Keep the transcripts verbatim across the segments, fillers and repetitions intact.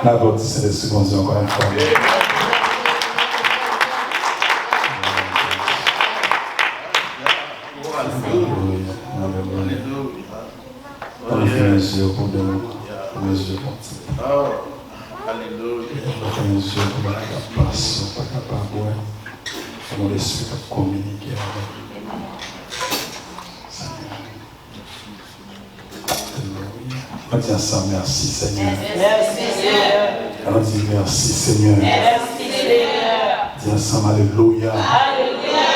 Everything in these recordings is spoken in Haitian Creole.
N aplodi Sentespri Bondye ankò yon fwa. Alelouya. Alelouya. Ann fèmen zye yo pou de moman. Fèmen zye yo pou ti. Alelouya. Ann fèmen zye yo pou bagay k ap pase, ou pa kapab wè. Fè nou lespri k ap kominike avè w. Alelouya. Ann di ansanm, mèsi, Senyè. Mèsi, Senyè. Ann di, mèsi, Senyè. Mèsi, Senyè. Di ansanm, alelouya. Alelouya.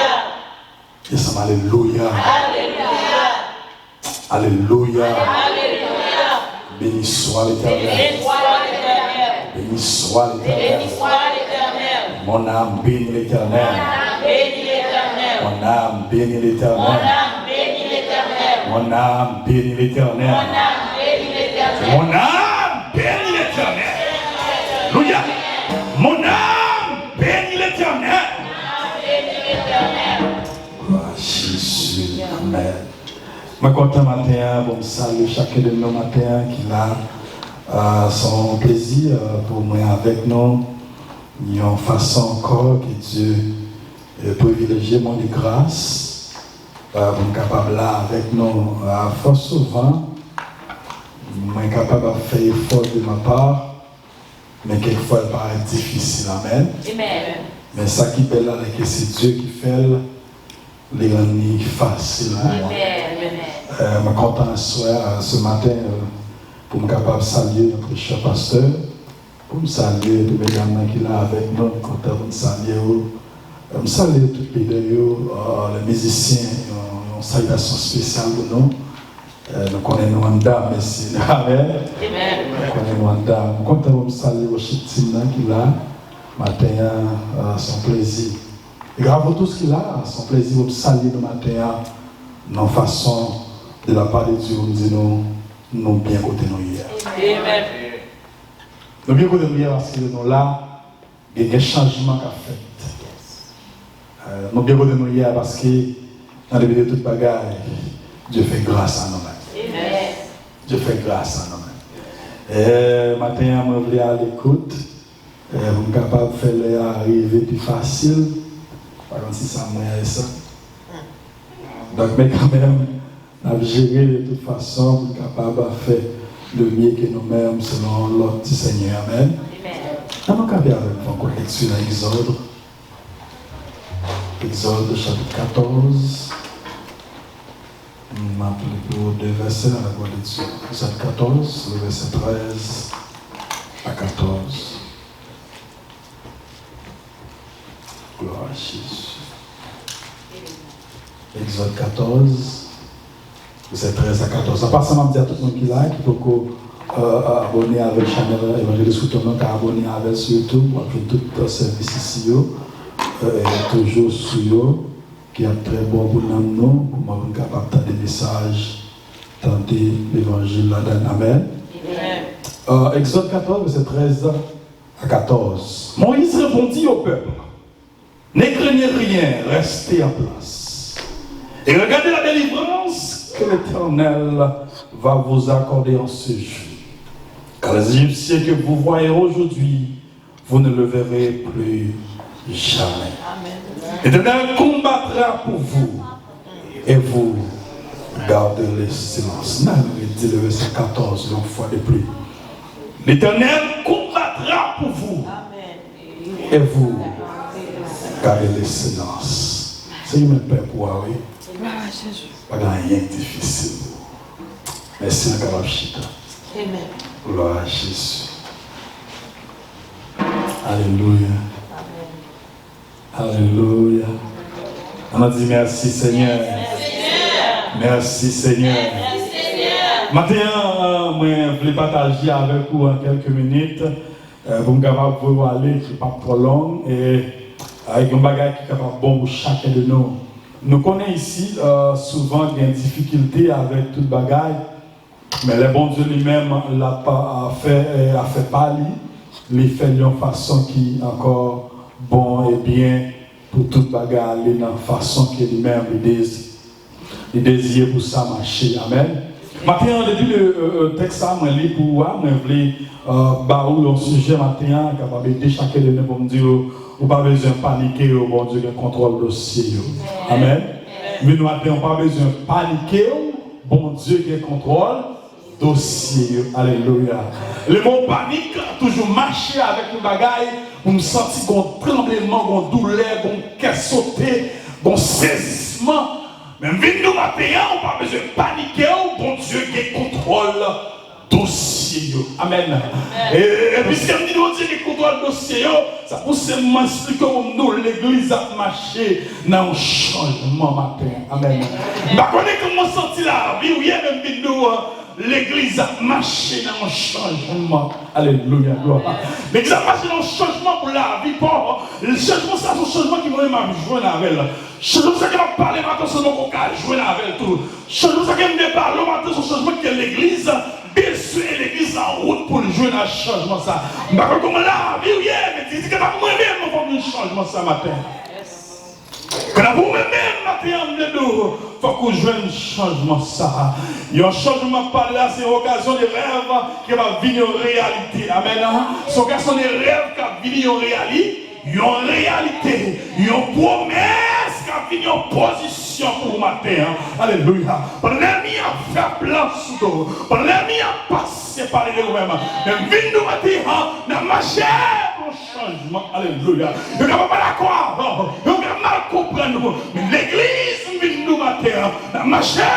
Di ansanm, alelouya. Alelouya. Alelouya. Alelouya. Béni soit l'Éternel. Béni soit l'Éternel. Béni soit l'Éternel. Béni soit l'Éternel. Mon âme bénit l'Éternel. Mon âme bénit l'Éternel. Mon âme bénit l'Éternel. Mon âme bénit l'Éternel. Mon âme bénit l'Éternel. Mon âme bénit l'Éternel. Alelouya. Mon âme bénit l'Éternel. Glwa a Jezi. Amèn. Mwen kontan maten an pou m salye chak de nou maten an ki la. Ah, se yon plezi, ah, pou mwen avèk nou yon fason ankò ke Dye, eh, privilejye mwen de gras, ah, pou m kapab la avèk nou. Ah, fò souvan, mwen kapab ap fè efò de ma part, men kèk fwa l parèt difisil. Amèn. Amèn. Men sa ki bèl la, lè ke se Dye ki fè l, li rann li fasil pou mwen. Amèn. Eh, mwen kontan aswè, eh, ce matin, eh, pou m kapab salye notre cher pasteur, pou m salye tout medam nan ki la avèk nou, mwen kontan pou m salye yo. Eh, m salye tout lidè yo, eh, les musiciens, yon, yon salitasyon espesyal pou nou. Eh, nou konnen nou anndan, mesye. Amèn. Amèn. Nou konnen nou anndan. Mwen kontan pou m salye worship team nan ki la maten an, eh, se yon plezi. E à vous tous ki la, se yon plezi pou m salye nou maten an, nan fason de la part de Dieu, pou m di nou, nou byen kote nou ye a. Amèn. Nou byen kote nou ye a paske nou la, gen, gen chanjman k ap fèt. Eh, nou byen kote nou ye a paske nan limit de tout bagay, Dye fè gras a nou menm. Amèn. Dye fè gras a nou menm. Eh, maten an, mwen vle a lekout, eh, pou m kapab fè lè a rive pi fasil. Pa konn si sa mwen e sa. Donk, men kanmenm, n ap jere de tout fason pou n kapab fè le mieux que nous-mêmes selon l'ordre du Seigneur. Amèn. Amèn. Ann nou kanpe avèk mwen pou lekti nan Egzòd. Egzòd, chapit katòz. M ap li pou de vèsè à la gloire de Dieu. Egzòd katòz, le vèsè trèz a katòz. Glwa a Jezi. Egzòd katòz, vèsè trèz a katòz. An pasan, m ap di a tout moun ki la, ki poko, euh, abòne avèk chanèl Evangelist Wooton nan, ka abòne avè l sou YouTube, w ap jwenn tout, euh, sèvis isi yo, euh, toujou sou yo, ki ap trè bon pou nanm nou, kòman pou n kapab tande mesaj, tande levanjil ladann. Amèn. Amèn. Euh, Egzòd katòz, vèsè trèz a katòz. Moïse répondit au peuple, Ne craignez rien, restez en place. Et regardez la délivrance que l'Éternel va vous accorder en ce jour. Car les Égyptiens que vous voyez aujourd'hui, vous ne le verrez plus jamais. Amèn. L'Éternel combattra pour vous et vous garderez silence. N a redi le vèsè katòz yon fwa de plis. L'Éternel combattra pour vous. Amèn. Et vous garderez silence. Senyè, men pèp ou a, wi. Pa gen anyen k difisil pou ou. Mèsi, nou kapab chita. Amèn. Glwa a Jezi. Alelouya. Amèn. Alelouya. Ann di mèsi, Senyè. Mèsi, Senyè. Maten an, mwen vle pataje avèk ou an kèlke minit, eh, pou m kapab voye w ale, ki p ap twò long, e, eh, gen yon bagay ki kapab bon pou chaken de nou. Nou konnen isi, eh, souvan gen difikilte avèk tout bagay, men lè Bondye li menm l ap, eh, fè, eh, afè pa li, li fè l yon fason ki ankò bon e byen pou tout bagay ale nan fason ke li menm li dezi-, li dezire pou sa mache. Amèn. Maten an, depi le, euh, euh, tèks sa mwen li pou ou a, mwen vle, euh, ba ou yon sijè maten an, kapab ede chak de nou pou m di ou, ou pa bezwen panike, Bondye gen kontwòl dosye yo. Amèn. Vin maten an, ou pa bezwen panike, Bondye gen kontwòl dosye yo. Alelouya. Le mo panik toujou mache avèk yon bagay pou m santi gon tranbleman, gon doulè, gon kè sote, gon sezisman. Men m vin di w maten an, ou pa bezwen panike, Bondye gen kontwòl dosye yo. Amèn. E, e piske m di Bondye gen kontwòl dosye yo, sa pouse m esplike w nou legliz ap mache nan yon chanjman maten. Amèn. M pa konnen kòman w santi lavi w ye, men m vin di w, legliz ap mache nan yon chanjman. Alelouya, glwa. Legliz ap mache nan yon chanjman pou lavi pa w. Chanjman sa, se yon chanjman ki mwen menm m ap jwenn avè l. Chanjman sa ke m ap pale maten, se yon ka jwenn avè l tou. Chanjman sa ke m te pale maten, se yon chanjman ke legliz bezwen, e legliz an wout pou l jwenn ak chanjman sa. M pa konn kòman lavi w ye, men di, di, kanta mwen menm, mwen fòk m jwenn chanjman sa maten. Kanta pou mwen menm, maten an, m vle di w, fòk ou jwenn chanjman sa. Yon chanjman m ap pale la, se yon okazyon de rèv ki va vin yon reyalite. Amèn. Se yon okazyon de rèv k ap vin yon reyali-, yon reyalite, yon pwomès k ap vin yon pozisyon pou ou maten an. Alelouya. Pandan lènmi ap fè plan sou do w, pandan lènmi ap pase pale de ou menm, men m vin di w maten an, n ap mache pou yon chanjman. Alelouya. Yo kapab pa dakò avè w, yo kapab mal konprann ou, men legliz, m vin di w maten an, n ap mache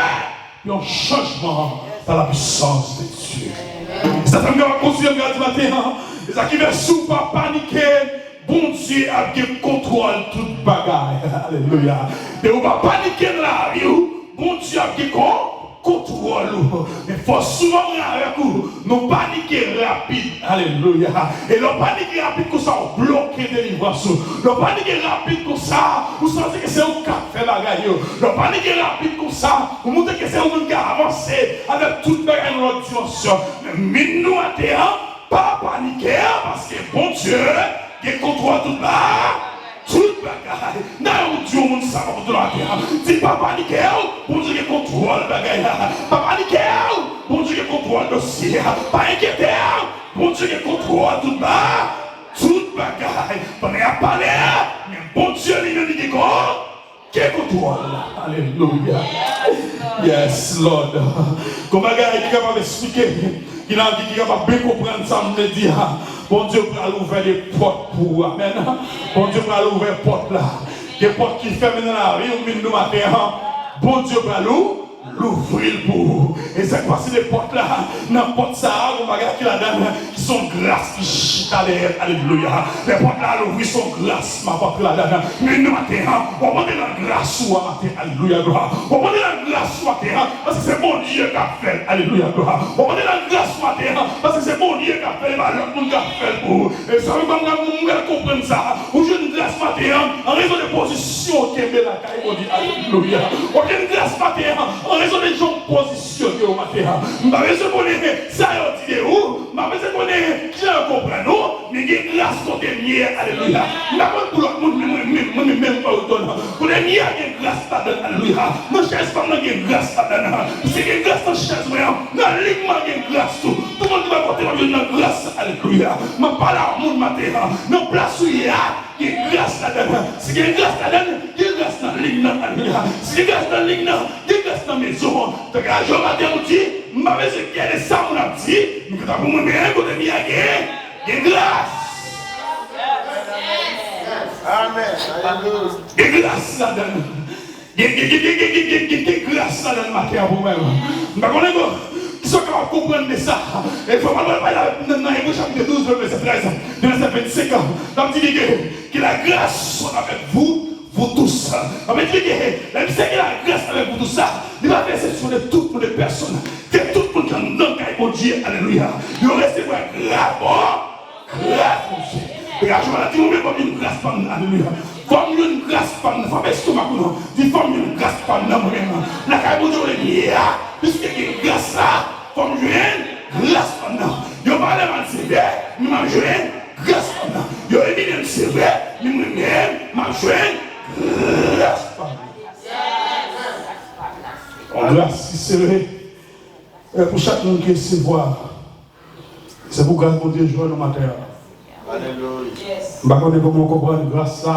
yon chanjman par la puissance de Dieu. E sa fè m kapab kontinye m ka di maten an, e sa ki fè si w pa panike, Bondye ap gen kontwòl tout bagay. Alelouya. Depi w pa panike nan lavi w, Bondye ap gen kon-, kontwòl ou. Men fò souvan mwen avèk ou, nou panike rapid. Alelouya. E lè w panike rapid konsa, w bloke delivrans ou. Lè w panike rapid konsa, ou santi ke se ou k ap fè bagay yo. Lè w panike rapid konsa, ou montre ke se ou menm ki avanse avèk tout bagay nan lòt dimansyon. Men m vin di w maten an, pa panike, paske Bondye gen kontwòl tout ba-, tout bagay. Nan yon di yon moun sa pou tout lavi a. Di, pa panike, Bondye gen kontwòl bagay la. Pa panike, Bondye gen kontwòl dosye a. Pa enkyete, Bondye gen kontwòl tout ba-, tout bagay. Pandan y ap pale, men Bondye li menm li gen kon-, gen kontwòl. Alelouya. Yes, Lord. Gon bagay ki kapab esplike, ki nan, ki, ki kapab byen konprann sa m vle di a. Bondye pral ouvè de pòt pou ou. Amèn. Bondye pral ouvè pòt la. Gen pòt ki fèmen nan lavi w, m vin di w maten an, Bondye pral ou-, louvri l pou ou. E sa k pase de pòt la, nan pòt sa a, gon bagay ki ladan l, ki se yon gras ki chita dèyè l. Alelouya. Lè pòt la louvri, se yon gras m ap antre ladan l. Men nou maten an, w ap antre nan gras ou a maten. Alelouya, glwa. W ap antre nan gras ou maten an, paske se Bondye k ap fè l. Alelouya, glwa. W ap antre nan gras ou maten an, paske se Bondye k ap fè l, e pa lòt moun k ap fè l pou ou. E sa menm, m pral konprann sa. Ou jwenn gras maten an, an rezon de pozisyon w kenbe lakay Bondye. Alelouya. W ap jwenn gras maten an, an rezon de jan w pozisyone w maten an. M pa bezwen konnen sa yo di de ou, m pa bezwen konnen kijan yo konprann ou, men gen gras kote m ye. Alelouya. M pa konn pou lòt moun, men mwen menm, mwen menm, menm pa ou donn. Kote m ye a, gen gras ladan l. Alelouya. Nan chèz pa m nan, gen gras ladan l. Paske gen gras nan chèz mwen an, nan liy mwen an, gen gras tou. Tout moun ki pa kote m ap jwenn nan gras. Alelouya. M ap pale a moun maten an. Nan plas ou ye a, gen gras ladan l. Si gen gras ladan l, gen gras nan liy nan. Alelouya. Si gen gras nan liy nan, gen gras nan mezon an. Tank a Jewova te di, m pa bezwen kyè de sa moun ap di, men kanta pou mwen menm, kote m ye a, gen, gen gras. Amèn. Alelouya. Gen gras ladan l. Gen, gen, gen gras ladan l maten an pou mwen. M pa konnen bon, kisa w kapab konprann de sa. E fò m al pale nan, nan Ebre chapit douz, vèsè trèz, de vèsè vennsenk an. L ap di ke, que la grâce soit avec vous, vous tous. Sa vle di ke, lè misye ke la grâce avec vous tous sa, li pa fè eksepsyon de tout moun, de pèsonn. Ke tout moun ki anndan kay Bondye, alelouya, yo resevwa gras bon Gras Bondye. Degaje w la, di, mwen menm, fò m jwenn gras pa m nan. Alelouya. Fò m jwenn gras pa m nan. Fò m estomak ou non. Di, fò m jwenn gras pa m nan mwen menm. Lakay Bondye w ye a, piske gen gras la, fò m jwenn gras pa m nan. Yo pale m al seve, men m ap jwenn gras pa m nan. Yo imilye m, se vre, men mwen menm, m ap jwenn gras pa m nan. Yon gras ki sere. Pou chak moun ki resevwa, se pou gras Bondye jwenn nou maten an. M pa konnen kòman w konprann gras sa,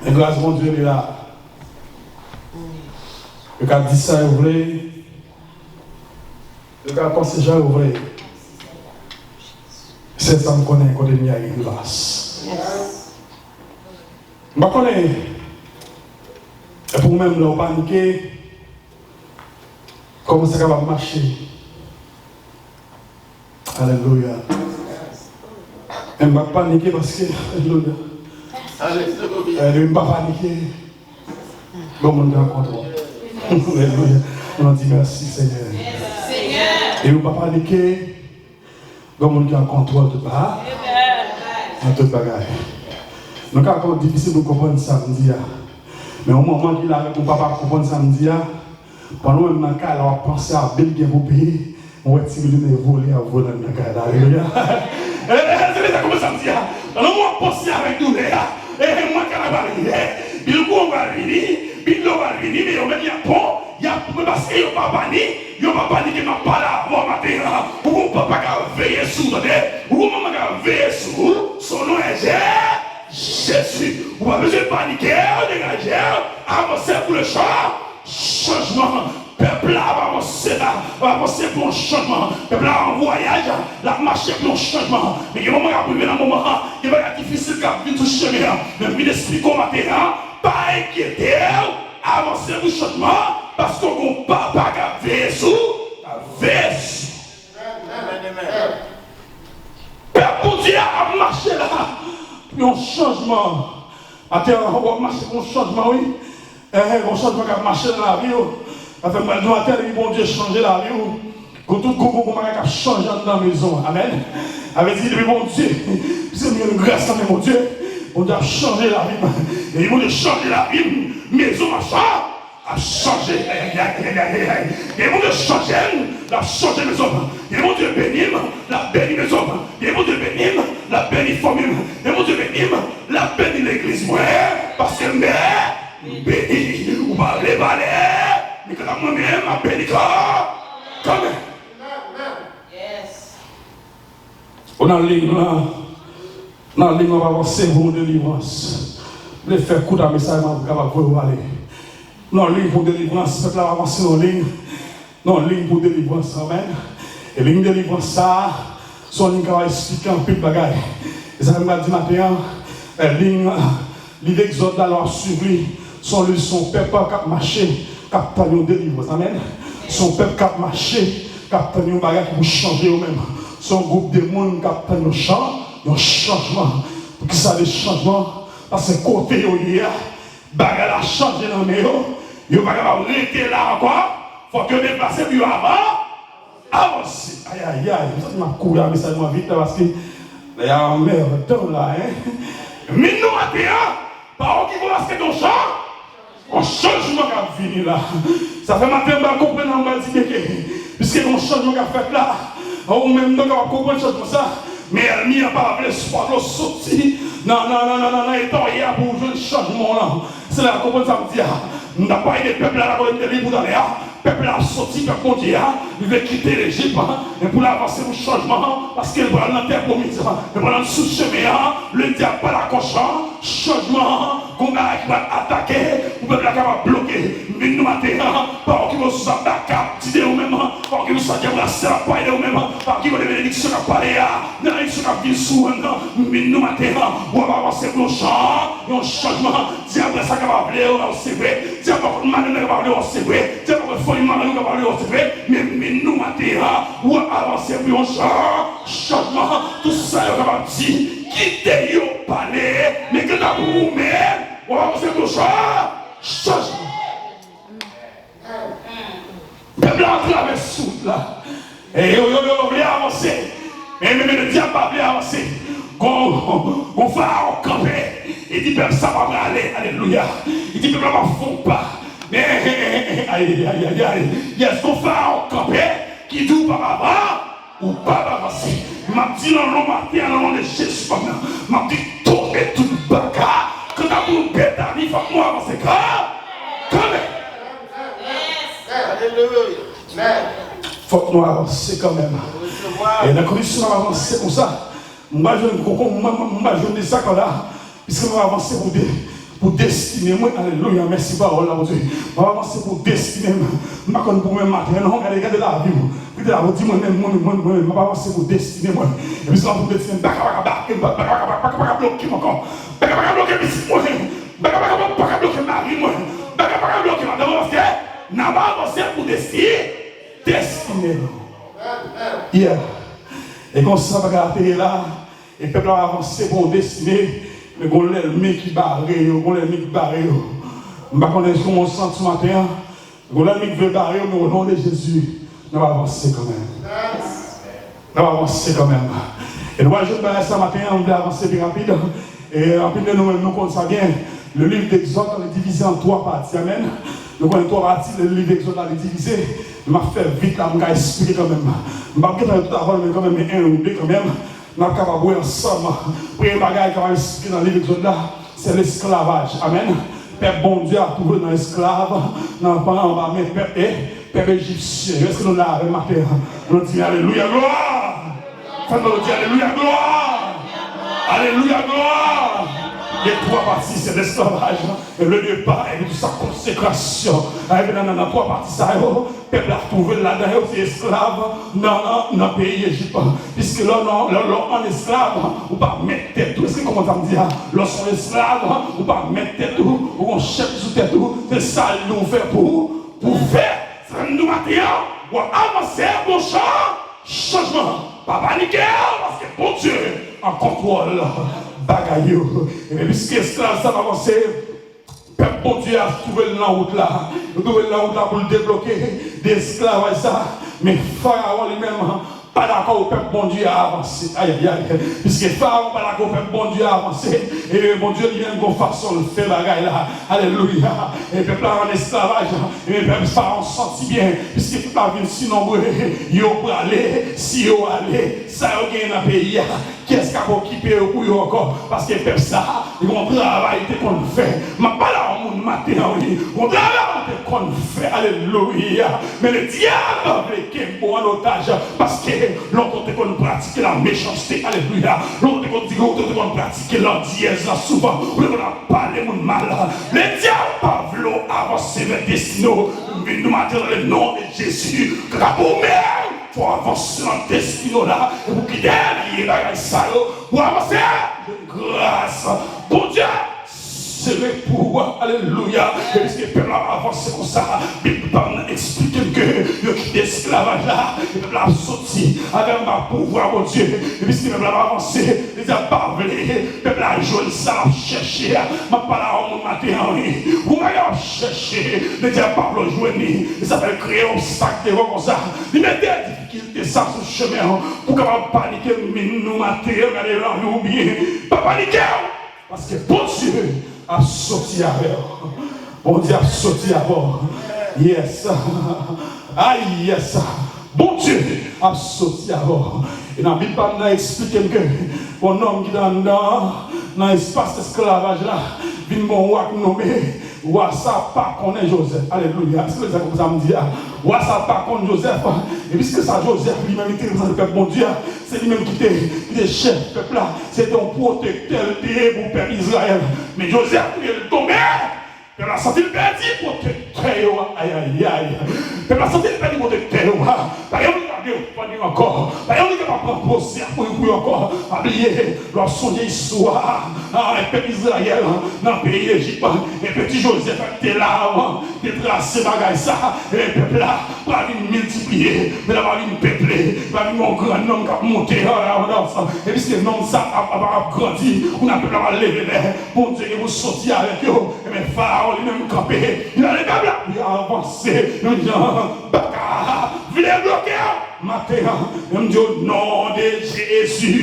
men gras Bondye li la. Yo ka di sa yo vle, yo ka panse jan yo vle. Sèl sa m konnen kote m ye a gen gras. M pa konnen, e pou ou menm lè w panike, kòman sa kapab mache? Alelouya. Men m pa panike paske, alelouya. Alelouya. E depi m pa panike, gon moun ki an kontwòl. Alelouya. Nou di mèsi, Senyè. Depi m pa panike, gon moun ki an kontwòl tout ba-, nan tout bagay. Nou ka konn difisil pou konprann sa m di a. Men yon manman ki la avèk yon papa k konprann sa m di a, pandan w menm nan kay la w ap panse a bil gen pou peye, mwen wè ti bil vole ap vole anndan kay la. Alelouya. E, e, e, se sa konprann sa m di a. Pandan w ap panse avèk doulè a, e, e, mwen kay la pale, e, bil kouran pral vini, bil dlo pral vini, men yo menm y ap bon, y ap bon paske yo pa panike, yo pa panike, m ap pale avè w maten an. Ou gon papa k ap veye sou ou, tande. Ou gon manman k ap veye sou ou, son non e Jezi. Ou pa bezwen panike, degaje w, avanse pou le chan-, chanjman. Pèp la ap avanse la, ap avanse pou yon chanjman. Pèp la an vwayaj, l ap mache pou yon chanjman. Men gen moman k ap rive nan moman an, gen bagay difisil k ap vin sou chemen an. Men m vin esplike w maten an, pa enkyete w, avanse pou chanjman, paske w gon papa k ap veye sou, k ap veye sou. Pèp Bondye a ap mache la pou yon chanjman. Atè, w ap mache pou yon chanjman, wi. Enhen, yon chanjman k ap mache nan lavi w. Sa fè m pral di w atè, depi Bondye chanje lavi w, gon tout gon, gon, gon bagay k ap chanje anndan mezon an. Amèn. Sa vle di, depi Bondye, se mwen gras nan men Bondye, Bondye ap chanje lavi m. Depi Bondye chanje lavi m, mezon m ap chanje. Ap chanje. Ay, ay, ay, ay, ay, ay, ay. Gen Bondye chanje m, l ap chanje mezon m. Gen Bondye beni m, l ap beni mezon m. Gen Bondye beni m, l ap beni fanmi m. Gen Bondye beni m, l ap beni legliz mwen. Paske m beni, m beni. Ou pa vle pale, men kanta mwen menm, m ap beni kan-, kanmenm. Ou nan liy lan, nan liy lan w ap avanse pou yon delivrans. M vle fè kout a mesaj mwen pou kapab voye w ale. Nan liy pou delivrans, pèp la ap avanse nan liy, nan liy pou delivrans, amèn. E liy delivrans sa a, se yon liy ki ka esplike anpil bagay. E sa fè m pral di maten an, e, liy, liv Egzòd la, lè w ap swiv li, se yon liv, se yon pèp k ap mache, k ap tann yon delivrans, amèn. Se yon pèp k ap mache, k ap tann yon bagay ki pou chanje yo menm. Se yon gwoup de moun k ap tann yon chan-, yon chanjman. Poukisa de chanjman? Paske kote yo ye a, bagay la chanje nan men yo. Yo pa kapab rete la ankò. Fòk yo deplase pou yo ava-, avanse. Ayayay, m santi m ap kouri a mesaj mwen vit la paske lè a anmèdan la, en. Men nou maten an, pa okipe w paske gen yon chan-, yon chanjman k ap vini la. Sa fè maten an m pa konprann, m pa di, "Keke, piske gen yon chanjman k ap fèt la, ou menm nou kapab konprann chanjman sa." Men ènmi an pa vle, pa vle w soti nan, nan, nan, nan, nan, nan eta w ye a pou w jwenn chanjman w lan. Se la w konprann sa m di a. M t ap pale de pèp la, la kote m te li pou talè a. Pèp la ap soti, pèp Bondye a, li vle kite Lejip, men pou l avanse pou chanjman, paske l pral nan tè pwomiz, men pandan l sou chemen an, lendi ap pale ak kòch an, chanjman, gon bagay ki pral atake, pou pèp la kapab bloke. M vin nou maten an, pa okipe w sou sa Baka ap di de ou menm, pa okipe w sa dyab la sèl ap pale de ou menm, pa okipe de benediksyon k ap pale a, nan benediksyon k ap vin sou ou menm nan, m vin nou maten an, w ap avanse pou yon chan-, yon chanjman, dyab la sa kapab vle w, se vre, dyab la kont madanm nan kapab vle w, se vre, dyab la kont fanmi madanm yo kapab vle w, se vre, men, men nou maten an, w ap avanse pou yon chan-, chanjman, tout sa yo kapab di, kite yo pale, men kanta pou ou menm, w ap avanse pou yon chan-, chanjman. Pèp la ap travèse wout la. E yo, yo, yo vle avanse. Men, men, men, men dyab pa vle avanse. Gon, gon Farawon kanpe. Li di pèp sa pa prale. Alelouya. Li di pèp la pa fon pa. Men, ay, ay, ay, ay. Yes, gon Farawon kanpe. Ki di w pa, pa, pa. Ou p ap avanse. M ap di nan non maten an, nan non de Jezi, m ap di tonbe tout baka. Kanta pou nou Betani, fòk nou avanse kan, kanmenm. Alelouya. Fòk nou avanse kanmenm. E nan kondisyon n ap avanse konsa, m pa jwenn konkonm, m pa jwenn de sa la. Piske m ap avanse pou de, pou destine mwen. Alelouya, mèsi pawòl la, Bondye. M ap avanse pou destine m. M pa konn pou mwen maten an, non. Gade, gade lavi w. Gade lavi w, di mwen menm, mwen menm, mwen menm, mwen menm, m ap avanse pou destine mwen. E piske m ap pou destine m, baka, baka, baka, baka, baka, baka, baka bloke m ankò. Baka, baka bloke pitit mwen. Baka, baka, baka, baka bloke mari mwen. Baka, baka bloke madanm mwen, paske n ap avanse pou destine, destine nou. Yeah. E konsa bagay la te ye la. E pèp la avanse pou yon destine, men gon lènmi ki bare yo, gon lènmi ki bare yo. M pa konnen si w santi maten an, gon lènmi ki vle bare yo, men o non de Jezi, n ap avanse kanmenm. N ap avanse kanmenm. E nou va jwenn bagay sa maten an, m vle avanse pi rapid. E anpil de nou menm, nou konn sa byen. Le livre d'Exode, li divize an twa pati. Amèn. Nou konnen twa pati, le livre d'Exode la, li divize. M ap fè vit la, m ka eksplike kanmenm. M p ap gentan tout avè w, men kanmenm, en ou de kanmenm. N ap kapab wè ansanm. Premye bagay k ap eksplike nan liv Egzòd la, se lesklavaj. Amèn. Pèp Bondye a twouve nan esklav, nan, anba men pèp, e, pèp ejipsyen yo. Èske nou la avè m maten an? Nou di alelouya, glwa! Fè nou di alelouya, glwa! Alelouya, glwa! Gen twa pati, se lesklavaj, e le depa, epi tou sa konsekrasyon. Epi nan, nan, nan twa pati sa yo, pèp la twouve l ladan yo, se esklav nan, nan, nan peyi Ejip. Piske lè w nan, lè, lè w an esklav, ou pa mèt tèt ou. Èske w konprann sa m di a? Lè w se yon esklav, ou pa mèt tèt ou, ou gon chèf sou tèt ou, se sa l di w fè pou, pou w fè. Sa m di w maten an, w ap avanse, gon chan, chanjman. Pa panike, paske Bondye an kontwòl bagay yo. Ebyen, piske esklav sa ap avanse, pèp Bondye a twouve l nan wout la. Yo twouve l nan wout la pou l debloke de esklavaj sa. Men Farawon li menm pa dakò pou pèp Bondye a avanse. Ayayay. Piske Farawon pa dakò pou pèp Bondye a avanse, ebyen, Bondye li menm gon fason l fè bagay la. Alelouya. E pèp la an esklavaj. Ebyen, pèp Farawon santi byen. Piske pèp la vin si nonbre, yo prale. Si yo ale, sa yo genyen nan peyi a, kiyès k ap okipe yo pou yo ankò? Paske pèp sa a, li gon travay li te konn fè. M ap pale a yon moun maten an, wi. Gon travay ou te konn fè, alelouya. Men ledyab vle kenbe w an otaj, paske lontan ou te konn pratike lamechanste, alelouya. Lontan ou te konn di, ou te konn pratike landyèz la souvan. Ou te konn ap pale moun mal. Ledyab pa vle w avanse vè destine w. M vin di w maten an, nan le non de Jezi, grap ou menm. Fò w avanse nan destine w la, e pou kite vye bagay sa yo, pou w avanse, jwenn gras Bondye sere pou ou. Alelouya. E piske pèp la avanse konsa, Bib pa m nan eksplike m ke yo kite esklavaj la, e pèp la ap soti avèk anba pouvwa Bondye. E piske pèp la ap avanse, ledyab pa vle pèp la jwenn sa l ap chèche a. M ap pale a yon moun maten an, wi. Yon bagay w ap chèche, ledyab pa vle w jwenn li. E sa fè l kreye obstak devan w konsa. Li mete difikilte sa sou chemen an pou w kapab panike. M vin di w maten an, gade lavi w byen. Pa panike w, paske Bondye ap soti avè w. Bondye ap soti avè w. Yes. Ay, yes. Bondye ap soti avè w. E nan Bib pa m nan eksplike m ke yon nonm ki te anndan an, nan espas esklavaj la, vin gon wa k nome. Wa sa pa konnen Jozèf. Alelouya. Èske w sa konprann sa m di a? Wa sa pa konn Jozèf. E piske sa Jozèf li menm li te reprezante pèp Bondye a, se li menm ki te, ki te chèf pèp la, se te yon pwotektè li te ye pou pèp Izrayèl. Men Jozèf touye l tonbe. Pèp la santi l pèdi pwotektè yo a. Ayayay. Pèp la santi l pèdi pwotektè yo a. Pa gen moun k ap defann yo ankò. Pa gen moun ki kapab pran pwoze a pou yo, pou yo ankò. Pa bliye, lè w ap sonje istwa a, pèp Izrayèl nan peyi Ejip, e piti Jozèf te la avan, te trase bagay sa, e pèp la pral vin miltipliye, pèp la pral vin peple, pral vin yon gran nonm k ap monte an abondans. E piske nonm sa ap, ap, ap grandi, kounye a pèp la pral leve lè Bondye gen pou soti avèk yo. Ebyen, Farawon li menm kanpe. Li ale pèp la pou y avanse. Yon jan baka vle bloke w maten an. Men m di w, non de Jezi,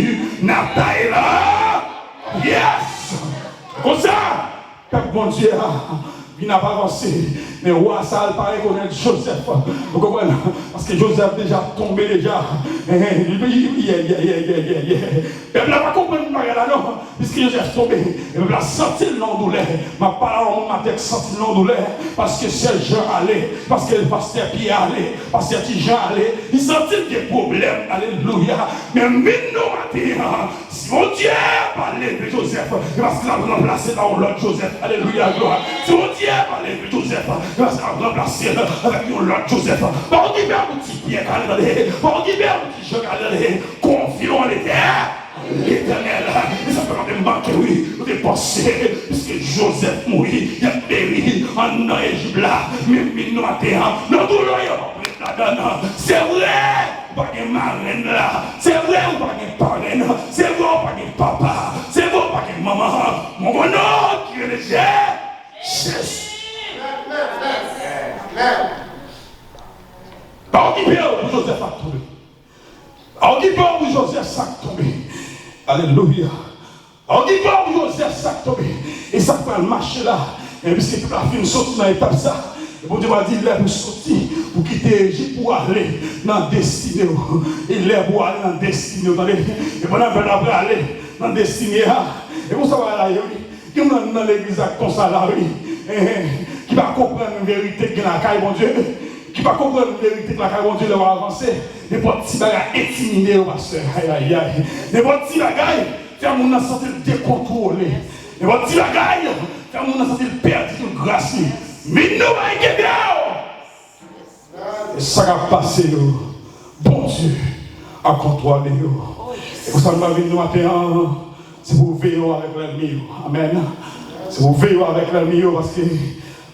n ap taye la. Yes! Konsa, pèp Bondye a vin ap avanse. Men wa sa a, l pa rekonèt Jozèf. Ou konprann? Paske Jozèf deja tonbe deja. Hein, hein, yeah, yeah, yeah, yeah, yeah, yeah. Pèp la pa konprann bagay la, non. Piske Jozèf tonbe, e pèp la santi l nan yon doulè. M ap pale a yon moun maten k santi l nan yon doulè, paske sè Jan ale, paske pastè Pyè ale, pastè Ti Jan ale, li santi l gen pwoblèm. Alelouya. Men vin nou maten an, si Bondye pa leve Jozèf, e paske l ap ranplase pa yon lòt Jozèf. Alelouya, glwa. Si Bondye pa leve Jozèf, e paske l ap ranplase l avèk yon lòt Jozèf. Pa okipe pou Ti Pyè k ale, tande. Pa okipe pou Ti Jan k ale, tande. Konfye w an Letè-, Letènèl. E sa fè maten m manke, wi. Nou te panse, piske Jozèf mouri, y ap peri anndan Ejip la. Men vin nou maten an, nan doulè yo, w ap ret ladan l. Se vre, ou pa gen marenn la. Se vre, ou pa gen parenn. Se vre, ou pa gen papa. Se vre, ou pa gen manman. Mon bon non ki rele Jezi. Pa okipe w pou Jozèf ap tonbe. Pa okipe w pou Jozèf sa k tonbe. Alelouya. Pa okipe w pou Jozèf sa k tonbe. E sa k pral mache la. E piske pèp la fin soti nan etap sa, e Bondye va di lè pou soti, pou kite Ejip, pou ale nan destine w. E lè pou ale nan destine w, tande. E pandan pèp la prale nan destine a, e konsa bagay la ye, wi. Gen moun nan legliz la k konsa la, wi. Enhen. Ki pa konprann verite k gen lakay Bondye. Ki pa konprann verite k lakay Bondye lè w avanse. Nenpòt ti bagay entimide yo, pastè. Ayayay. Nenpòt ti bagay fè moun nan santi l dekontwole. Nenpòt ti bagay fè moun nan santi l pèdi tout gras li. Vin nou bay kenbe w. E sa k ap pase yo, Bondye ap kontwole yo. E pou sa m pa vin nou maten an, se pou veye w avèk lènmi yo. Amèn. Se pou veye w avèk lènmi yo, paske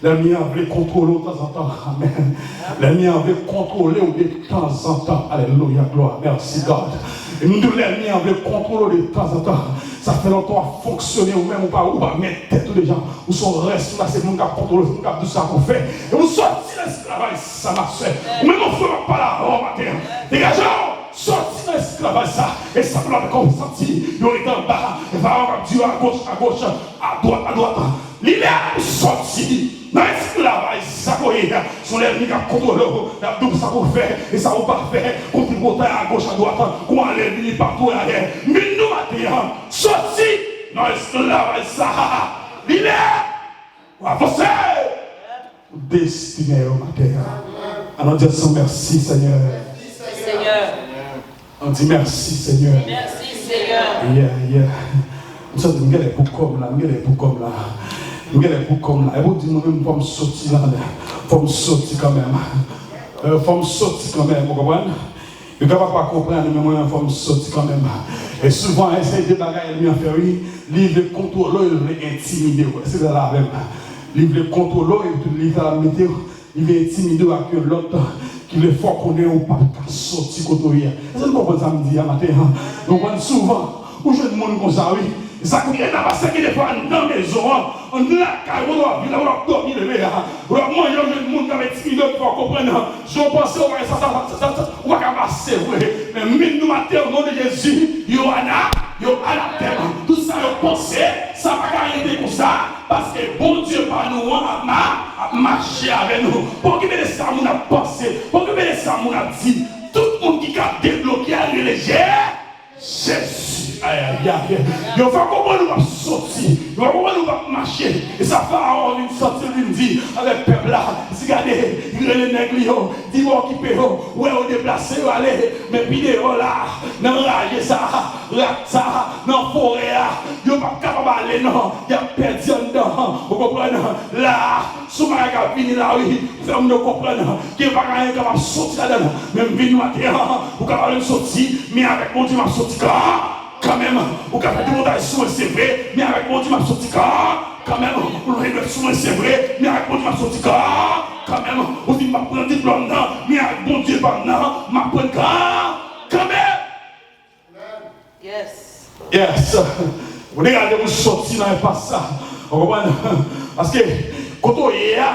lènmi an vle kontwole w tanzantan. Amèn. Lènmi an vle kontwole w de tanzantan. Alelouya, glwa. Mèsi, God. E m di w, lènmi an vle kontwole w de tanzantan. Sa fè lontan w ap fonksyone, ou menm ou pa, ou pa mèt tèt ou deja. Ou se yon rès, ou la se moun k ap kontwole, se moun k ap di w sa pou w fè. E ou sòti nan esklavaj sa, ma sè. Ou menm, mon frè, m ap pale avè w maten an. Degaje w, sòti nan esklavaj sa. E sa pou l ap konsanti, yo rete anba. E Farawon k ap di yo agoch, agoch, adwat, adwat. Li lè pou sòti nan esklavaj sa ke w ye a. Se yon lènmi k ap kontwole w, l ap di w sa pou w fè, e sa pou w pa fè, pou w tripotay agoch, adwat, pou w ale vini, pa tou ayè. Vin nou maten an, sòti nan esklavaj sa. Li lè pou avanse pou destine yo maten an. Ann di ansanm, mèsi, Senyè. Senyè. Ann di, mèsi, Senyè. Mèsi, Senyè. Yeah, yeah. M santi m genlè pou kò m la, m genlè pou kò m la. M genlè pou kò m la. E pou di mwen menm, fò m soti la, fò m soti kanmenm. Euh, fò m soti kanmenm, ou konprann? Yo kapab pa konprann, men mwen, fò m soti kanmenm. E souvan, se de bagay lènmi an fè, wi. Li vle kontwole w, li vle entimide w. Se sa l avè m. Li vle kontwole w, epi li sa l ap mete w. Li vle entimide w ak yon lòt ki vle fè w konnen ou p ap ka soti kote w ye a. Èske n konprann sa m di a maten an? Nou konprann souvan, ou jwenn moun konsa, wi. Sa k rive nan pase ki defwa anndan mezon an, anndan lakay ou, w ap viv la, w ap dòmi leve a, w ap manje, ou jwenn moun k ap entimide w, fè w konprann, jan w panse, ou pa sa, sa, sa, sa, sa, ou pa ka pase vre. Men vin nou maten, o non de Jezi, yo ana-, yo anatèm. Tout sa yo panse, sa pa ka rete konsa. Paske Bondye pa nou an ap ma-, ap mache avè nou. Pa okipe de sa moun ap panse. Pa okipe de sa moun ap di. Tout moun ki ka debloke a rele Je-, Jezi. Ayayay. Yo fè konprann ou p ap soti. Yo fè konprann ou p ap mache. E sa Farawon vin sòti, l vin di avèk pèp la. Di gade, li rele nèg li yo. Di pa okipe yo. Wè yo deplase, yo ale. Men pi deyò la, nan raje sa, rat sa, nan forè a, yo p ap kapab ale non, y ap pèdi anndan. Ou konprann? La, sou bagay k ap vini la, wi, fè moun yo konprann ke pa gen anyen k ap soti ladan l. Men m vin maten an, ou kapab wè m soti, men avèk Bondye m ap soti kan, kanmenm. Ou ka fè tripotay sou mwen, se vre, men avèk Bondye m ap soti kan, kanmenm. Ou lonje dwèt sou mwen, se vre, men avèk Bondye m ap soti kan, kanmenm. Ou di m p ap pran diplòm nan, men avèk Bondye pa m nan, m ap pran l kan, kanmenm. Yes. Yes. Ou degaje pou soti nan enpas sa. Ou konprann? Paske kote w ye a,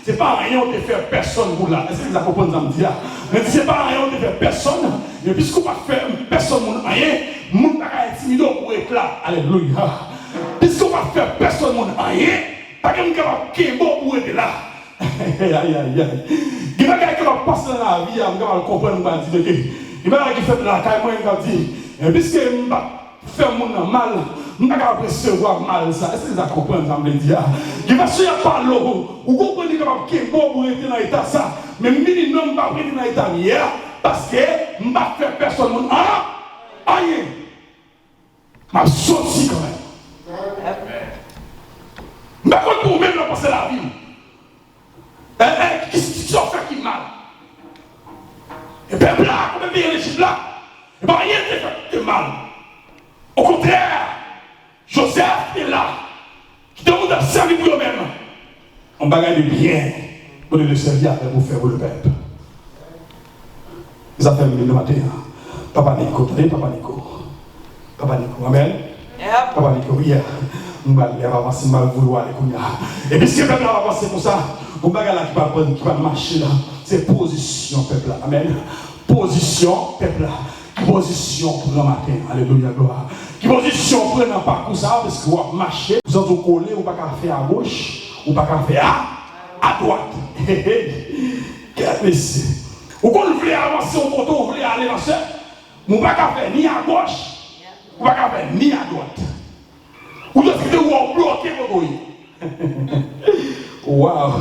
se pa anyen ou te fè pèsonn pou la. Èske legliz la konprann sa m di a? Men si se pa anyen ou te fè pèsonn, men piske ou pa t fè pèsonn moun anyen, moun pa ka entimide w pou w ret la. Alelouya. Piske ou pa t fè pèsonn moun anyen, pa gen moun kapab kenbe w pou w rete la. Ayayay. Gen bagay ki ap pase nan lavi a, m kapab konprann, m pral di, men gen, gen bagay ki fèt lakay mwen, m kapab di, men piske m pa t fè moun nan mal, M pa ka resevwa mal sa. Èske sa konprann sa m vle di a? Gen fason y ap pale w, ou konprann li kapab kenbe w pou rete nan eta sa. Men minimòm m p ap rete nan eta m ye a, paske m p ap fè pèsonn moun an, anyen. M ap soti kanmenm. M pa konn pou ou menm nan panse lavi w. E, e, ki, ki, ki sa w fè ki mal? E pèp la, kòm peyi Lejip la, e pa anyen te fè ki te mal. Okontrè, Jozèf te la, ki te moun t ap sèvi pou yo menm. Yon bagay de byen, kote le Seigneur te pou fè pou le pèp. Zafè m nan maten an. Papa Niko, tande Papa Niko. Papa Niko, amèn. Papa Niko, yeah. M pral lè ap avanse, m pral voye w ale kounye a. E piske pèp la ap avanse konsa, gon bagay la ki pral pran, ki pral mache la, se pozisyon pèp la. Amèn. Pozisyon pèp la. Ki pozisyon w pran maten an? Alelouya, glwa. Ki pozisyon w pran nan pakou sa a? Paske w ap mache, ou santi w kole, ou pa ka fè agoch, ou pa ka fè a, adwat. Kèt mesye. Ou konn vle avanse yon kote, ou vle ale, pastè, men ou pa ka fè ni agoch, ou pa ka fè ni adwat. Ou jis rete wè w bloke kote w ye. Waw.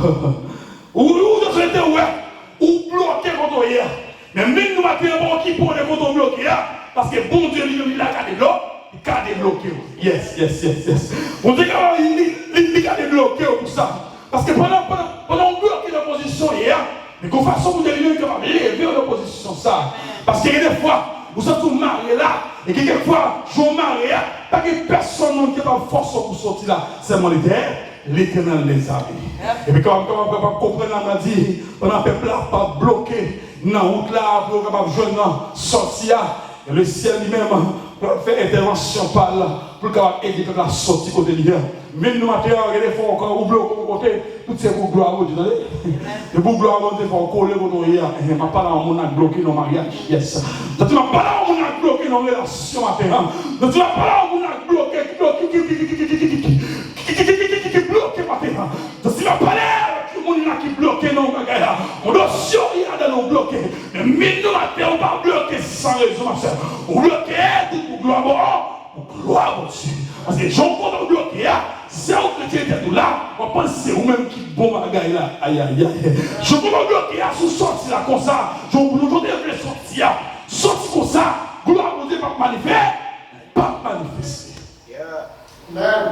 Ou, ou jis rete wè ou bloke kote w ye a. Men menm nou maten an, pa okipe w de kote w bloke a, paske Bondye li menm li la ka deblo-, li ka debloke w. Yes, yes, yes, yes. Bondye ka, li, li, li, li ka debloke w pou sa. Paske pandan, pandan, pandan w bloke nan pozisyon w ye a, men gon fason Bondye li menm kapab leve w nan pozisyon sa a. Paske gen de fwa, ou santi w mare la, e gen kèk fwa, jan w mare a, pa gen pèsonn moun ki kapab fòse w pou soti la, sèlman Letè-, Letènèl dèzame. Epi kapab, kapab, kapab konprann la, m a di, pandan pèp la ap bloke nan wout la, pou yo kapab jwenn nan sòti a, Lesyèl li menm pral fè entèvansyon pa l pou l kapab ede pèp la soti kote li ye. Men nou maten an, gen de fwa ankò, ou bloke yon kote, tout se pou glwa Bondye, tande. Se pou glwa Bondye, fò w kole kote w ye a. Ehe, m ap pale a yon moun k bloke nan maryaj, yes. Tande, m ap pale a yon moun k bloke nan relasyon maten an. Tande, m ap pale a yon moun k bloke, ki bloke, ki, ki, ki bloke maten an. Tande, m ap pale avèk yon moun la ki bloke nan yon bagay la. Yon dosye w ye adan l ou bloke. Men min nou maten, ou pa bloke san rezon, ma sè. Ou bloke tout pou glwa bon, pou glwa Bondye. Paske jan w kontan w bloke a, se ou k retire tèt ou la, w ap panse se ou menm ki bon bagay la. Ayayay. Jan w kontan w bloke a, si w sòti la konsa, jan w, jan w te vle sòti a, sòti konsa, glwa Bondye p ap manifè-, p ap manifeste. Amen.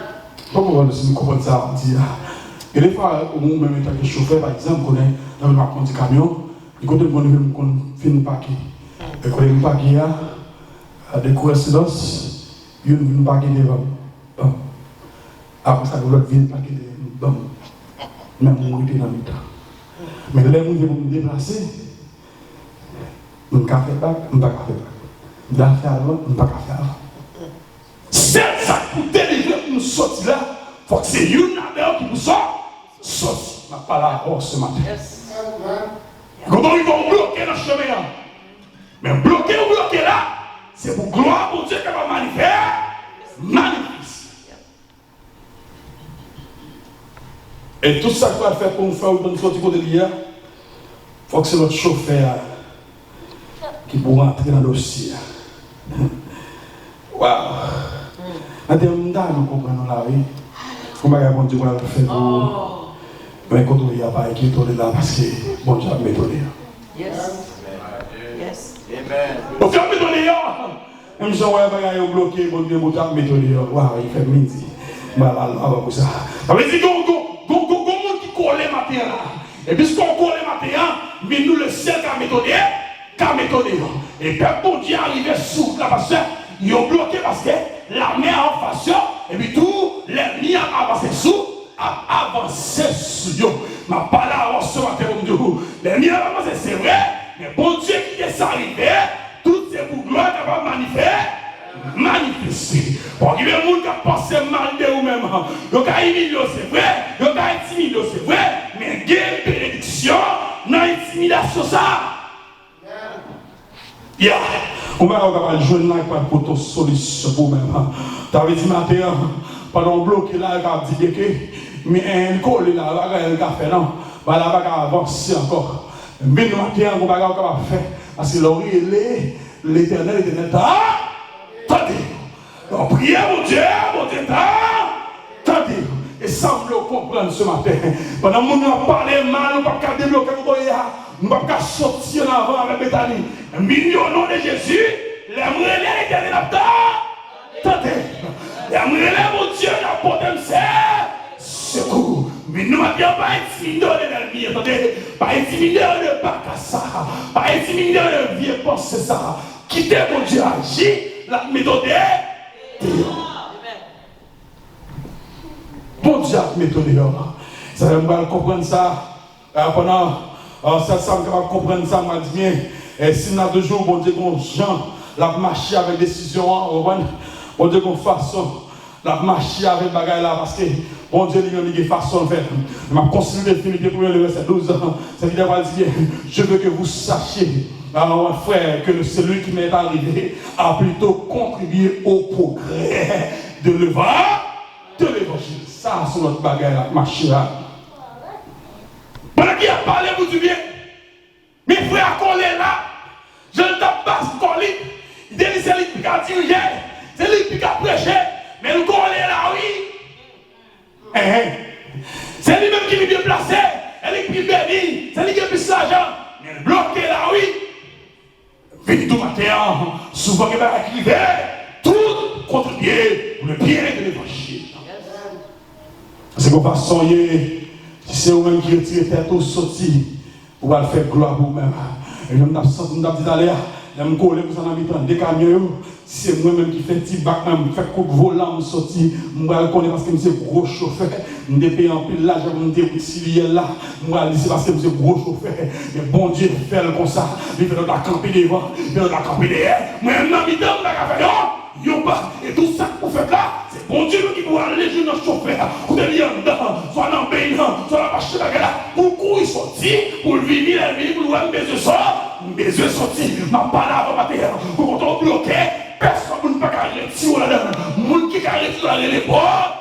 Bon, bon, bon, si nou konprann sa m di a. Gen de fwa, ou menm antanke chofè, pa egzanp, konnen, lè m ap kondi kamyon, gen kote m konn rive, m konn fin pake. E kote m pake a, a de koinsidans, youn vin pake devan m. Bon. Apre sa, gen lòt vin pake dèyè m. Bon. Men m rete nan mitan. Men lè m rive pou m deplase, m ka fè bak, m pa ka fè bak. M ta fè avan, m pa ka fè avan. Sèl sa k pou delivre pou m sòti la, fòk se youn ladan yo ki pou sò-, sòti. M ap pale avè w se maten. Kote w rive w bloke nan chemen an. Men bloke ou bloke la, se pou glwa Bondye kapab manifè-, manifeste. E tout sa k pral fèt pou m fè w tann sòti kote l ye a, fòk se lòt chofè a ki pou rantre nan dosye a. Waw! Maten an, m ta renmen konprann nou la, wi. Yon bagay Bondye pral fè pou ou. Men kote w ye a, pa enkyete w de la, paske Bondye ap mete w deyò. Yes. Yes. Bondye ap mete w deyò. Menm jan w wè bagay yo bloke, Bondye, Bondye ap mete w deyò. Waw, li fè m midi. M pral al avan pou sa. Sa vle di, gon, gon, gon, gon, gon moun ki kole maten an la. E piske w kole maten an, men nou lesyèl ka mete w deyò, ka mete w deyò. E pèp Bondye a rive sou wout la, pastè, yo bloke paske lame a anfas yo, epi tou, lènmi a avanse sou, ap avanse sou yo. M ap pale avè w se maten pou m di w, lènmi a avanse, se vre, men Bondye kite sa rive, tout se pou glwa kapab manifè-, manifeste. Pa okipe moun k ap panse mal de ou menm. Yo ka imilye w, se vre, yo ka entimide w, se vre, men gen benediksyon nan entimidasyon sa a. Ya, yon bagay ou kapab jwenn la ki pral pote yon solisyon pou ou menm. Sa vle di maten an, pandan w bloke la, yo ka ap di byen ke, men li kole la, pa gen anyen li ka fè non. Bagay la pa ka avanse ankò. Men maten an, yon bagay ou kapab fè. Paske lè w rele Letènèl, Letènèl ta tande. Lè w priye Bondye, Bondye Sa m vle w konprann se maten. Pandan moun yo ap pale mal, nou p ap ka debloke kote w ye a. Nou p ap ka soti ann avan avèk Betani. Men o non de Jezi, lè m rele Letènèl ap tan-, tande. Lè m rele Bondye, l ap pote m se-, sekou. Men nou maten an, pa entimide w de lènmi an, tande. Pa entimide w de baka sa. Pa entimide w de vye panse sa. Kite Bondye aji, l ap mete w de-, deyò. Bondye ap mete w deyò. Sa fè m pral konprann sa. Eh, pandan, eh, sa, sa m kapab konprann sa, m a di byen, eh, si n ap toujou, Bondye gon jan l ap mache avèk desizyon an, ou konprann? Bondye gon fason l ap mache avèk bagay la, paske Bondye li menm li gen fason l fè. M ap konsilte Filipen premye, le vèsè douz. Sèvitè pral di byen, je veux que vous sachiez, ah, mon frère, que le, celui qui m'est arrivé a plutôt contribué au progrès de l'évangile. De levanjil. Sa se yon lòt bagay la, mache la. Pandan ki ap pale pou di byen, men frè a kole la, jan l t ap bas kò li, li te di se li ki pi ka dirije, se li ki pi ka preche, men l kole la wi. Enhen. Se li menm ki pi byen plase, se li ki pi beni, se li ki gen plis lajan, men l bloke la wi. Vin tou maten an, souvan gen bagay ki rive, tout kontribye pou le byen de levanjil. Se konsa w ye, si se ou menm ki retire tèt ou soti, ou pral fè glwa pou ou menm. E jan m t ap santi, m t ap di talè a, lè m kole konsa nan mitan de kamyon yo, si se mwen menm ki fè ti bak mwen, m fè kout volan, m soti, m pral konnen paske m se gwo chofè. M te peye anpil lajan pou m te wout Siliyèl la. M pral di se paske m se gwo chofè. Men Bondye fè l konsa. Li fè lòt la kanpe devan, li fè lòt la kanpe dèyè. Mwen menm nan mitan, m pa ka fè yon, yon pa. E tout sa k pou fèt la, se Bondye menm ki pou ale jwenn nan chofè a. Kote li anndan, swa nan beny nan, swa l ap achte bagay la. Pou l kouri soti, pou l vini, lè l vini, pou l wè m bezwen sò-, m bezwen soti. M ap pale avè w maten an. Pou kote w bloke, pèsonn moun pa ka retire w ladan l. Moun ki ka retire w la rele Bondye.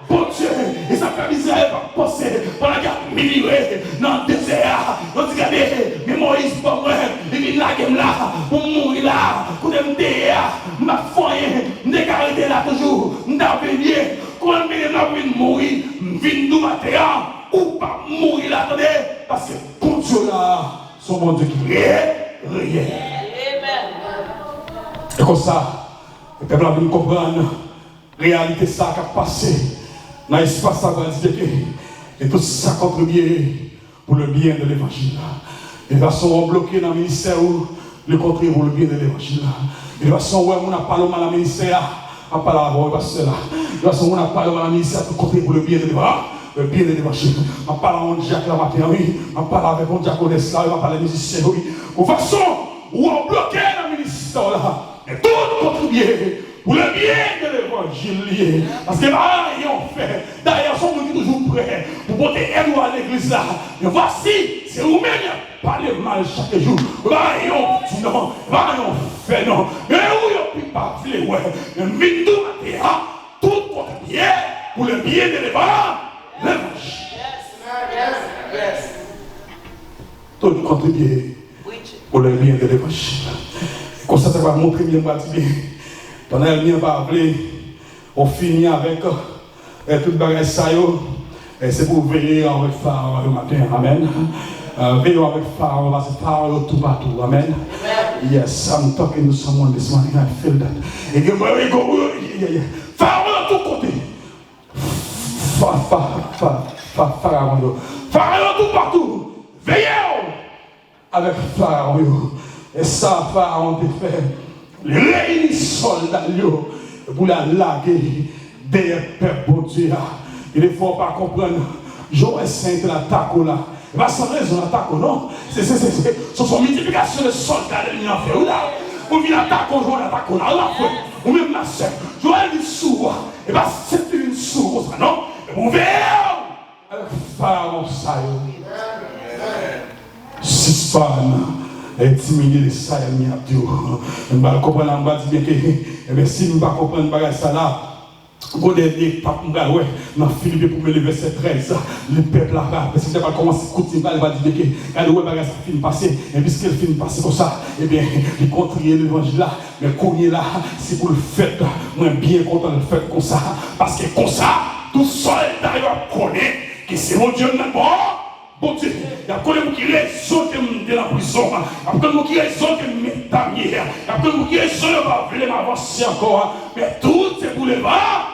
Bondye, e sa fè Izrayèl pa panse, pandan y ap milire nan dezè a, yo di, gade, men Moyiz ban mwen, li vin lage m la, pou m mouri la, kote m te ye a, m pa t fè anyen, m te ka rete la toujou, m ta vin byen, kòman m vin la pou m vin mouri, m vin di w maten an, ou p ap mouri la, tande, paske Bondye w la, se yon Bondye ki re-, reyèl. E konsa, pèp la vin konprann, reyalite sa k ap pase nan espas sa, pral di ke, e tout sa kontribye pou le byen de levanjil. E fason w bloke nan ministè ou, li kontribye pou le byen de levanjil. E fason w wè moun ap pale w mal nan ministè a, ap pale avè w, pastè la. E fason moun ap pale w mal nan ministè a, tout kontribye pou le byen de levanjil. Le byen de levanjil. M ap pale a yon dyak la maten an, wi. M ap pale avèk yon dyakonès la, wi. M ap pale mizisyen, wi. Ou fason ou bloke nan ministè w la. Men tout kontribye pou le byen de levanjil li ye. Paske pa anyen w fè. Dayè, se yon moun ki toujou prè pou pote èd ou a legliz la. Men vwasi, se ou menm y ap pale mal chak jou. Pa anyen w di non, pa anyen w fè non. Men ou yo pi pa vle wè. Men m vin di w maten an, tout kontribye pou le byen de levanjil. Tout kontribye pou le byen de levanjil. Konsa, sa va montre byen, m va di byen. Pandan ènmi an pa vle ou fini avèk, eh, tout bagay sa yo, eh, se pou w veye avèk Farawon yo maten an. Amèn. Eh, veye avèk Farawon, paske Farawon yo toupatou. Amèn. Yes, I'm talking to someone this morning. I feel that. E gen, e gen, e gen, Farawon yo tout kote. Fa, fa, fa, fa, Farawon yo. Farawon yo toupatou. Veye w avèk Farawon yo. E sa Farawon te fè, li reyini sòlda l yo pou l al lage dèyè pèp Bondye a. Gen de fwa w pa konprann jan w wè Seyè a atake w la. E pa san rezon l atake w non. Se, se, se, se, se, se yon miltiplikasyon de sòlda lènmi an fè wi la. Pou l vin atake w, jan l atake w la, wi, frè. Ou menm, ma sè, jan l vin sou ou a, e pa senp li vin sou ou konsa non. E pou veye w avèk Farawon sa yo. Sispann entimide de sa ènmi ap di w. M pral konprann la, m pral di byen ke, ebyen, si m pa konprann bagay sa la, gon dènye etap m pral wè nan Filipen premye, le vèsè trèz, li pèp la, pèsonn pral kòmanse koute m pale, pral di byen ke, gade, ou wè bagay sa fin pase, men piske l fin pase konsa, ebyen, li kontribye levanjil la, men kounye la, se pou l fèt, mwen byen kontan l fèt konsa, paske konsa, Tout sòlda yo ap konnen ke se Bondye m nan bò. Bondye, y ap konnen pou ki rezon ke m te nan prizon an. Y ap konnen pou ki rezon ke m met dam ye a. Y ap konnen pou ki rezon yo pa vle m avanse ankò a. Men tout se pou levan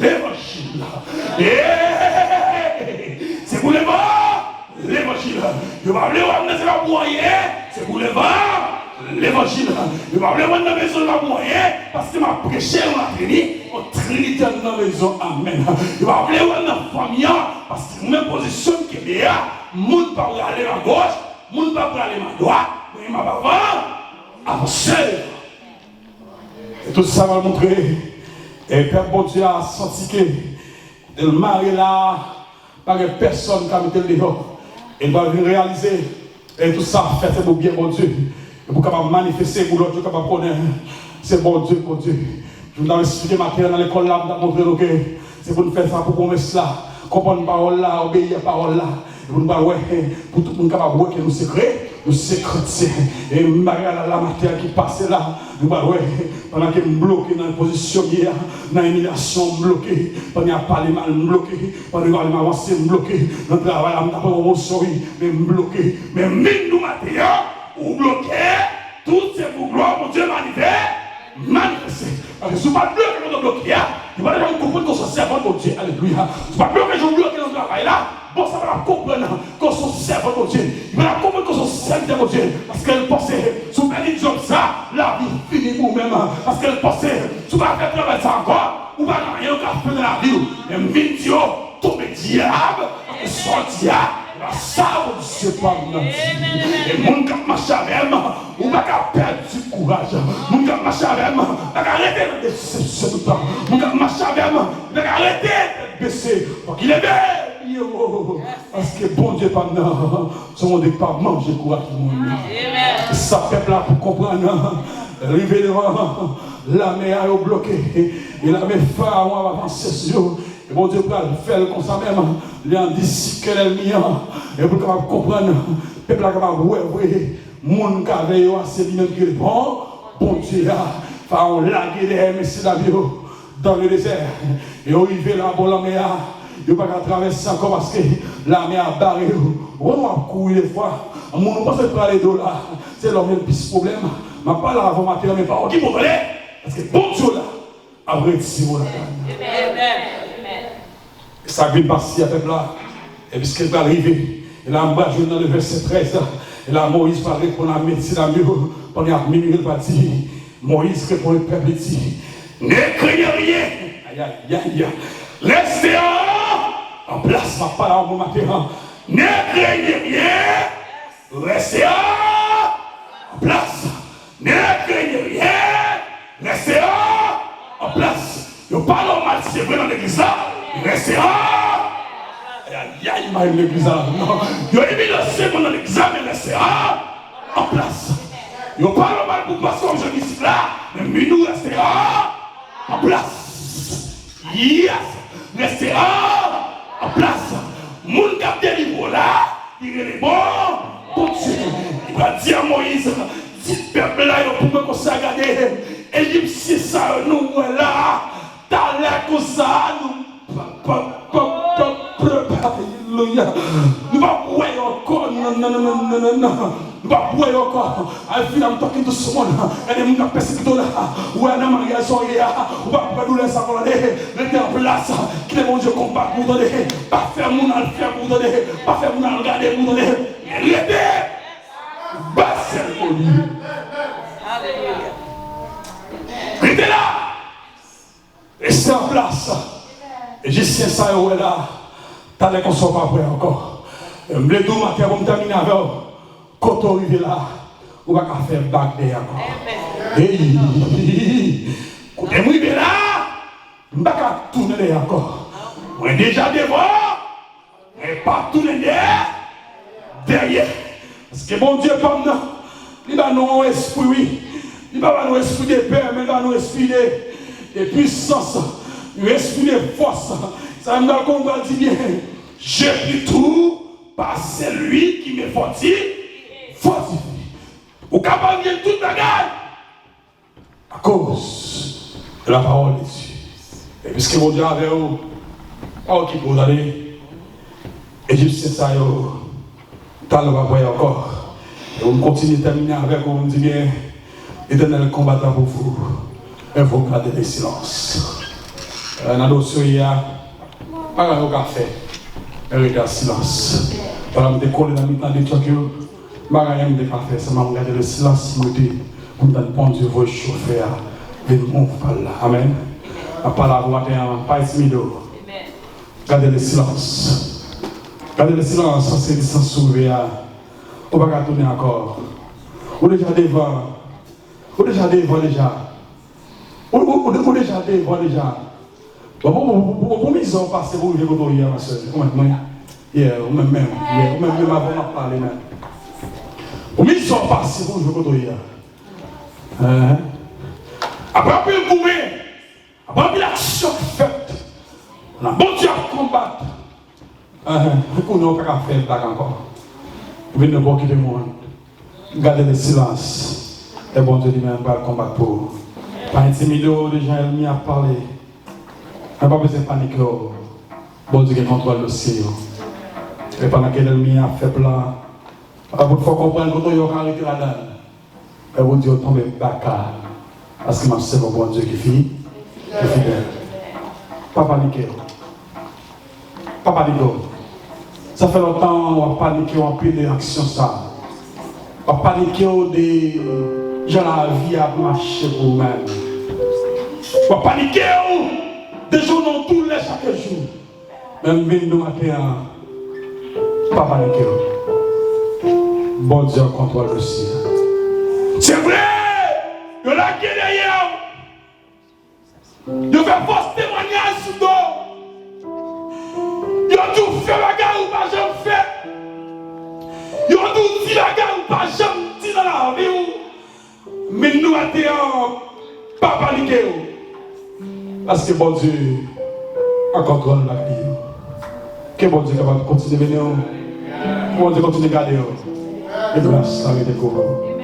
levanjil la. Hey! Se pou levan levanjil la. Yo pa vle wè m nan se pa pou anyen. Se pou levan levanjil la. Yo pa vle wè m nan mezon la pou anyen. Paske m ap preche yon latrini, yon trinite nan mezon. Amèn. Yo pa vle wè m nan fanmi an. Paske mwen pozisyon m kenbe a, moun pa prale m agoch, moun pa prale m adwat, mwen m ap avan, avanse. E tout sa va montre, e pèp Bondye a santi ke kote l mare la, pa gen pèsonn ka mete l deyò. E l va vin reyalize, e tout sa fèt se pou byen Bondye. E pou kapab manifeste, pou lòt yo kapab konnen se Bondye, Bondye. Jan m t ap eksplike maten an nan lekòl la, m t ap montre nou ke se pou n fè sa pou pwomès la, konprann pawòl la, obeyi a pawòl la. E pou nou pral wè, pou tout moun kapab wè ke nou se kre, nou se kretyen. E bagay la, la maten ki pase la, nou pral wè, pandan ke m bloke nan pozisyon m ye a, nan imilyasyon m bloke, pandan y ap pale mal m bloke, pandan y ap pale m avanse m bloke, nan travay la m ta pran pwomosyon wi, men m bloke, men m vin di w maten an, ou bloke, tout se pou glwa Bondye manifeste. Manifeste. Paske si w pa t bloke kote w bloke a, yo pa t ap janm konprann ke w se yon sèvant Bondye. Alelouya. Si w pa t bloke jan w bloke nan travay la, bòs la pa t ap konprann ke w se yon sèvant Bondye. Li pa t ap konprann ke w se yon sèvitè Bondye. Paske l panse, si w pèdi djòb sa, lavi fini pou ou menm. Paske l panse, si w pa fè travay sa ankò, ou pa gen anyen ou ka fè nan lavi w. Men m vin di w, tonbe dyab, paske sa w di a, se pa sa Bondye pa m nan di. E moun k ap mache avè m, ou pa ka pèdi kouraj. Moun k ap mache avè m pa ka rete nan desepsyon toutan. Moun k ap mache avè m pa ka rete tèt bese. Fòk li leve pye wo. Paske Bondye pa m nan, se yon Bondye k pa manje kouraj moun. Sa pèp la pou konprann, rive devan lame a yo bloke. E lame Farawon ap avanse sou yo. E Bondye pral fè l konsa menm. Li andisike lènmi an. E pou l kapab konprann, pèp la kapab wè vre. Moun k avè yo a, se li menm ki rele bon Bondye a. Farawon lage dèyè mesye dam yo dans le désert. E yo rive la bò lanmè a. Yo pa ka travèse ankò paske lame a bare yo. Ou wè w ap kouri defwa. Moun ou panse prale do la. Se lè w gen plis pwoblèm. M ap pale avè w maten an, men pa okipe w, tande. Paske Bondye w la ap retire w ladan l. Amen. Amen. E sa k vin pase a pèp la, e piske l pral rive. E la m pral jwenn nan le vèsè trèz la. E la Moyiz pral reponn a mesye dam yo, pandan y ap mimire l pral di, Moyiz reponn pèp li di, Ne craignez rien. Ayayay. Restez en place. M ap pale avè w maten an. Ne craignez rien. Restez en place. Ne craignez rien. Restez en place. Yo pale w mal, se vre, nan legliz la. Restez en. Ayayay, m pa renmen legliz la non. Yo imilye, se vre, nan legliz la, men restez en place. Yo pale w mal pou pastè w ap jwenn isit la, men minou restez en place. Yes! Restez en place. Moun k ap delivre w la, li rele bon Bondye. Li pral di a Moyiz, di pèp la yo pou mwen konsa, gade, Ejipsyen sa yo nou wè la, talè konsa nou p-, p-, p-, p-, p-, alelouya. Nou p ap wè yo ankò, non, non, non. Nou p ap wè yo ankò. I feel I'm talking to someone. Gade moun k ap pèsekite w la. Ou wè nan maryaj sa w ye a. Ou p ap wè doulè sa ankò, tande. Rete an plas. Kite Bondye konbat pou ou, tande. Pa fè moun al fè pou ou, tande. Pa fè moun al gade pou ou, tande. Rete. Basèl oli. Alelouya. Rete la. Rete an plas. Ejipsyen sa yo wè la, talè konsa w p ap wè ankò. M vle di w maten an pou m tèmine avè w, kote w rive la, ou pa ka fè bak dèyè ankò. Hey! Kote m rive la, m pa ka tounen dèyè ankò. Mwen deja devan. Men pa tounen dèyè, dèyè. Paske Bondye pa m nan, li ba nou yon espri, wi. Li pa ba nou espri de pè, men li ba nou espri de, de pwisans, yon espri de fòs. Sa m pral konn pral di byen, Je puis tout par celui qui me fortifie, fortifie. Ou kapab gen tout bagay. Akoz de la parole de Dieu. E piske Bondye avè w, Pawòl ki gwo, tande. Ejipsyen sa yo, talè w ap wè yo ankò. E pou m kontinye tèmine avèk ou, m di byen, Letènèl konbata pou vou, e vou gade le silans. Nan dosye a, pa gen anyen ou ka fè, men rete an silans. Pandan m te kole nan mitan de tchòk yo, m pa gen anyen m te ka fè, sèlman m gade le silans, m rete pou m tann Bondye voye chofè a vin mouv pa l la. Amèn. M ap pale avè w maten an, pa entimide w. Gade le silans. Gade le silans, se distans ou rive a. Ou pa ka tounen ankò. Ou deja devan. Ou deja devan deja. Ou, ou, ou, ou deja devan deja. Bon, bon, bon, bon, bon, bon mizè w pase pou rive kote w ye a, ma sè. Ou menm, mwen. Yeah, ou menm menm. Yeah, ou menm menm avan m ap pale menm. Bon mizè w pase pou rive kote w ye a. Apre anpil goumen, apre anpil aksyon k fèt, nan Bondye ap konbat. Kounye a ou pa ka fè blag ankò. Ou vin nan bò ki te moun. Gade le silans. E Bondye li menm pral konbat pou ou. Pa entimide w de jan ènmi ap pale. Men pa bezwen panike w. Bondye gen kontwòl dosye yo. E pandan ke lènmi an ap fè plan, apot fè w konprann kote w ye w ka rete ladan l. E Bondye w tonbe baka. Paske m ap sèvi yon Bondye ki fi, ki fidèl. Pa panike w. Pa panike w. Sa fè lontan w ap panike w anpil de aksyon sa. W ap panike w de jan lavi a ap mache pou ou menm. W ap panike w de jan w nan doulè chak jou. Men m vin di w maten an, pa panike w. Bondye an kontwòl dosye a. Se vre, yo lage dèyè w. Yo fè fòs temwanyaj sou do w. Yo di w fè bagay ou pa janm fè. Yo di w di bagay ou pa janm di nan lavi w. Men nou maten an, pa panike w. Paske Bondye an kontwòl bagay yo. Ke Bondye kapab kontinye beni w. Ke Bondye kontinye gade w. Ke gras la rete kouvri w.